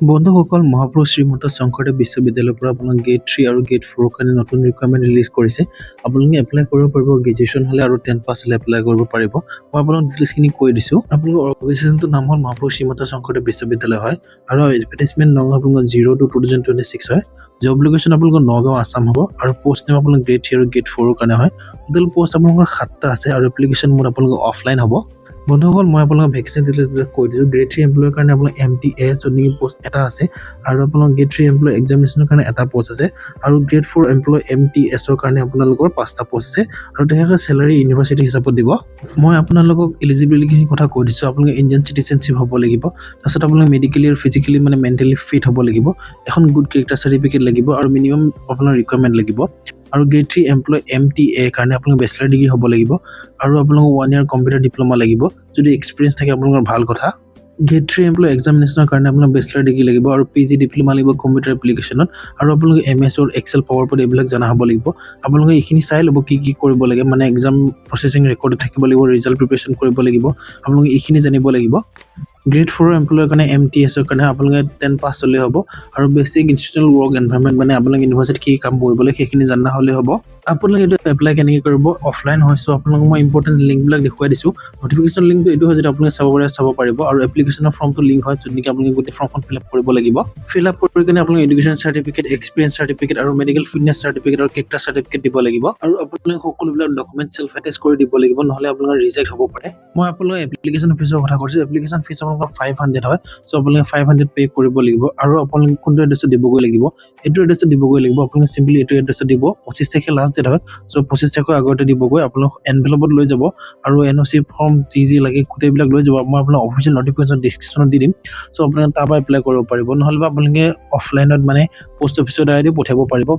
বন্ধুসকল, মহাপুৰুষ শ্ৰীমন্ত শংকৰদেৱ বিশ্ববিদ্যালয়ৰ পৰা আপোনালোক গ্ৰেড 3 আৰু গ্ৰেড 4ৰ কাৰণে নতুন ৰিকুৱাৰমেণ্ট ৰিলিজ কৰিছে। আপোনালোকে এপ্লাই কৰিব পাৰিব, গ্ৰেজুৱেশ্যন হ'লে আৰু 10 পাছ হ'লে এপ্লাই কৰিব পাৰিব। মই আপোনাক ডিটেইলছখিনি কৈ দিছোঁ। আপোনালোকৰ অৰ্গেনাইজেশ্যনটোৰ নাম হ'ল মহাপুৰুষ শ্ৰীমন্ত শংকৰদেৱ বিশ্ববিদ্যালয় হয় আৰু এডভাৰটাইজমেণ্ট নং আপোনালোকৰ 02/2026 হয়। জব লোকেশ্যন আপোনালোকৰ নগাঁও, আছাম হ'ব আৰু পষ্ট নেম আপোনালোকৰ গ্ৰেড 3 আৰু গ্ৰেড 4ৰ কাৰণে হয়। টোটেল পষ্ট আপোনালোকৰ সাতটা আছে আৰু এপ্লিকেশ্যন মোড আপোনালোকৰ অফলাইন হ'ব। বন্ধুসকল, মই আপোনালোকক ভেকেঞ্চি ডিটেইলছবিলাক কৈ দিছোঁ। গ্ৰেড 3 এমপ্লয়ৰ কাৰণে আপোনালোক এমটিএ, য'ত নেকি পষ্ট এটা আছে আৰু আপোনালোক গ্ৰেড 3 এমপ্লয় এক্সামিনেশ্যনৰ কাৰণে এটা পষ্ট আছে আৰু গ্ৰেড 4 এমপ্লয় এমটিএছৰ কাৰণে আপোনালোকৰ পাঁচটা পষ্ট আছে আৰু তেখেতৰ চেলাৰী ইউনিভাৰ্চিটি হিচাপত দিব। মই আপোনালোকক এলিজিবিলিটিখিনিৰ কথা কৈ দিছোঁ। আপোনালোকে ইণ্ডিয়ান চিটিজেনশ্বিপ হ'ব লাগিব, তাৰপিছত আপোনালোকে মেডিকেলি আৰু ফিজিকেলি মানে মেণ্টেলি ফিট হ'ব লাগিব, এখন গুড কেৰেক্টাৰ চাৰ্টিফিকেট লাগিব আৰু মিনিমাম আপোনাৰ ৰিকুৱাৰমেণ্ট লাগিব। আৰু গ্ৰেড 3 এমপ্লয় এমটিএ কাৰণে আপোনালোক বেচেলাৰ ডিগ্ৰী হ'ব লাগিব আৰু আপোনালোকক 1 ইয়াৰ কম্পিউটাৰ ডিপ্ল'মা লাগিব। যদি এক্সপিৰিয়েঞ্চ থাকে আপোনালোকৰ ভাল কথা। গ্ৰেড 3 এমপ্লয় এক্সামিনেশ্যনৰ কাৰণে আপোনাক বেচেলাৰ ডিগ্ৰী লাগিব আৰু পিজি ডিপ্ল'মা লাগিব কম্পিউটাৰ এপ্লিকেশ্যনত আৰু আপোনালোকে MS Word, Excel, power point এইবিলাক জনা হ'ব লাগিব। আপোনালোকে এইখিনি চাই ল'ব কি কি কৰিব লাগে, মানে এক্সাম প্ৰচেছিং ৰেকৰ্ড থাকিব লাগিব, ৰিজাল্ট প্ৰিপেৰেশ্যন কৰিব লাগিব, আপোনালোকে এইখিনি জানিব লাগিব। গ্ৰেড 4ৰ এমপ্লয়ৰ কাৰণে এমটিএছৰ কাৰণে আপোনালোকে 10 পাছ হ'লেই হ'ব আৰু বেছিক ইনষ্টিটিউচনেল ৱৰ্ক এনভাইৰনমেণ্ট, মানে আপোনালোকে ইউনিভাৰ্চিটিত কি কাম কৰিব লাগে সেইখিনি জনা হ'লেই হ'ব। আপোনালোকে এইটো এপ্লাই কেনেকৈ কৰিব? অফলাইন হয়, চ' আপোনালোকক মই ইম্পৰ্টেণ্ট লিংকবিলাক দেখুৱাই দিছোঁ। নটিফিকেশ্যন লিংকটো এইটো হয়, যদি আপোনালোকে চাব পাৰে চাব পাৰিব আৰু এপ্লিকেশ্যনৰ ফৰ্মটো লিংক হয়, য'ত নেকি আপোনালোকে গোটেই ফৰ্মখন ফিল আপ কৰিব লাগিব। ফিল আপ কৰি কিনে আপোনালোকে এডুকেশ্যন চাৰ্টিফিকেট, এক্সপিৰিয়েঞ্চ চাৰ্টিফিকেট আৰু মেডিকেল ফিটনেছ চাৰ্টিফিকেট আৰু কেৰেক্টাৰ চাৰ্টিফিকেট দিব লাগিব আৰু আপোনালোকে সকলোবিলাক ডকুমেণ্ট চেল্ফ এটেষ্ট কৰি দিব লাগিব, নহ'লে আপোনালোকৰ ৰিজেক্ট হ'ব পাৰে। মই আপোনালোকৰ এপ্লিকেশ্যন ফিজৰ কথা কৈছোঁ। এপ্লিকেশ্যন ফিজ আপোনালোকৰ 500 হয়, চ' আপোনালোকে 500 পে' কৰিব লাগিব আৰু আপোনালোকে কোনটো এড্ৰেছত দিবগৈ লাগিব? এইটো এড্ৰেছত দিবগৈ লাগিব। আপোনালোকে চিম্পলি এইটো এড্ৰেছত দিব। 25 তাৰিখে লাষ্ট ডেট হয়, চ' 25 তাৰিখৰ আগতে দিবগৈ। আপোনালোক এনভেলপত লৈ যাব আৰু এনঅ'চি ফৰ্ম যি যি লাগে গোটেইবিলাক লৈ যাব। মই আপোনাক অফিচিয়েল নটিফিকেশ্যন ডিছক্ৰিপশ্যনত দি দিম, চ' আপোনালোকে তাৰপৰা এপ্লাই কৰিব পাৰিব, নহ'লে বা আপোনালোকে অফলাইনত মানে পষ্ট অফিচৰ দ্বাৰাই দি পঠিয়াব পাৰিব।